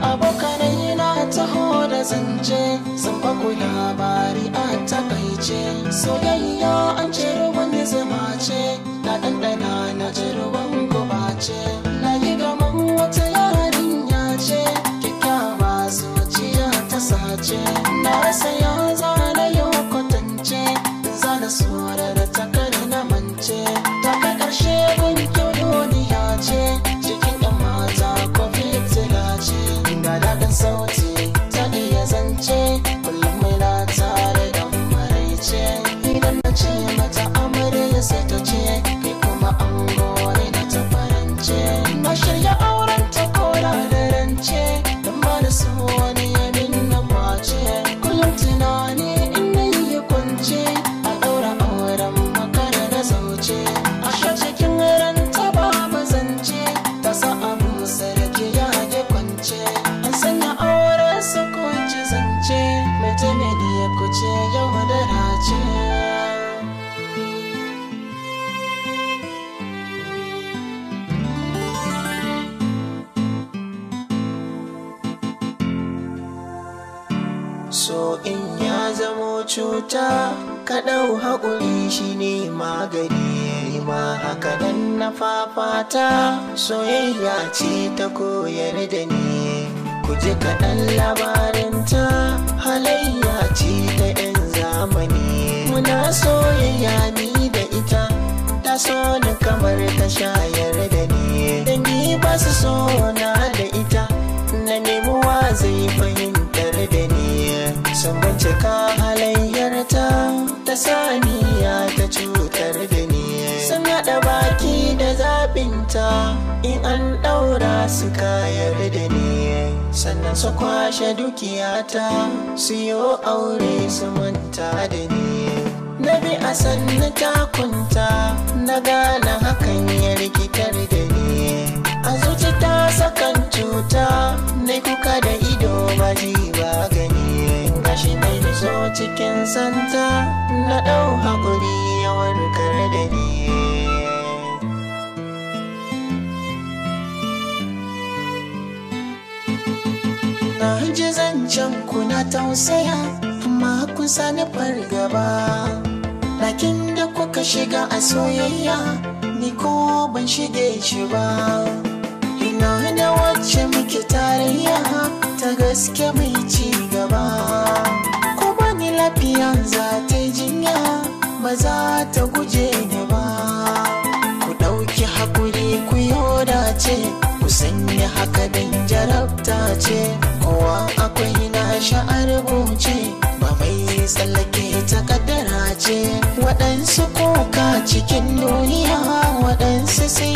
Abokanai na taho da zance, sun baku labari a takaice. Soyayya an ce ruwan zuma ce, na ɗanɗana na ji ruwan guba ce. Na yi gaman wata yarinya ce, kyakkyawa zuciya ta sace. Na rasa ya zana yau kwatance, zana surar ta kar na mance. Ta kai ƙarshe gun kyau duniya ce, cikin 'yan mata ko fitila ce. Ga daɗin sauti ta iya zance, kullum muna tare da maraice. Idan na ce mata amarya sai ta ce, kai kuma ango ne na ta farance. Na shirya auren ta kora da rance, don ba da su wani yamin na kwace. Kullum tunani in na yi kwance, a ɗaura auren makara na zauce. A sha cikin ranta babu zance, ta sa abu sarki ya je kwance. An sanya auren su kunci zance, mai taimaki ya kuce yau da race. So in ya zamo cuta, ka ɗau haƙuri shi ne magani. Ma haka nan na fafata, soyayya ce ta koyar da ni. Ku ji kaɗan labarinta, halayya ce ta 'yan zamani. Muna soyayya ni da ita, ta so ni kamar ta shayar da ni. Dangi ba su so na da ita, na nemi wa zai fahimtar da ni. Sun bincika halayyarta, ta saniya ta cutar da ni. Sun haɗa baki da zaɓinta, in an ɗaura su kayar da ni. Sannan su kwashe dukiyata, su yi aure su manta da ni. Na bi a sannu takunta, na gane hakan ya rikitar da ni. A zuci ta sakan cuta, na kuka da ido ba ji ba gani. Gashi na zo cikin santa, na ɗau haƙuri ya warkar da ni. Na ji zancen kuna tausaya, amma kun sani fargaba. Ɗakin da kuka shiga a soyayya, ni ko ban shige shi ba. Ina da wacce muke tarayya, ta gaske mai ci gaba. Ko bani lafiya za ta yi jinya, ba za ta guje ni ba. Ku ɗauki haƙuri ku yoda ce, ku sanya haka don jarabta ce. Kowa akwai na sha'ar rubuce, ba mai tsallake ta kaddara ce. Waɗansu kuka cikin duniya, waɗansu sai